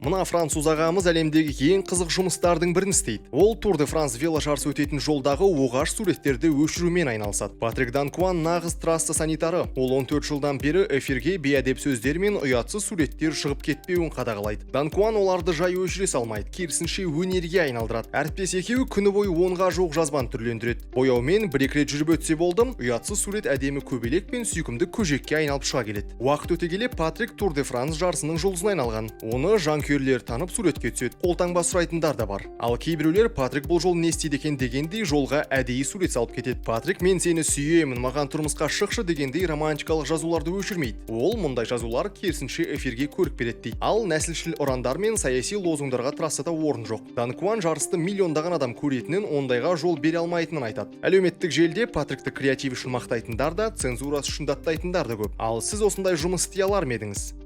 Мына француз ағамыз әлемдегі ең қызық жұмыстардың бірін істейді. Ол Тур де Франс веложарысы өтетін жолдағы оғаш суреттерді өшірумен айналысады. Патрик Данкуан — нағыз трасса санитары. Ол 14 жылдан бері эфирге бейәдеп сөздер мен ұятсыз суреттер шығып кетпеуін қадағалайды. Данкуан оларды жай өшіре салмайды, керісінше, өнерге айналдырады. Әріптес екеуі күні бойы 10-ға жуық жазбаны түрлендіреді. Бояумен бір екі рет жүріп өтсе болды, ұятсыз сурет әдемі көбелек пен сүйкімді көжекке айналып шыға келеді. Уақыт өте келе Патрик Тур де Франс жарысының жұлдызына айналған. Оны жанкүйерлер танып, суретке түседі, қолтаңба сұрайтындар да бар. Ал кейбіреулер «Патрик бұл жолы не істейді екен?» дегендей, жолға әдейі сурет салып кетеді. Патрик «Мен сені сүйемін, маған тұрмысқа шықшы» дегендей романтикалық жазуларды өшірмейді. Ол «Мұндай жазулар керісінше эфирге көрік береді» дейді. Ал нәсілшіл ұрандар мен саяси лозунгтарға трассада орын жоқ. Данкуан жарысты миллиондаған адам көретінін, ондайға жол бере алмайтынын айтады. Әлеуметтік желіде Патрикті креатив үшін мақтайтындар да, цензурасы үшін даттайтындар да көп. Ал сіз осындай жұмыс істей алар ма едіңіз?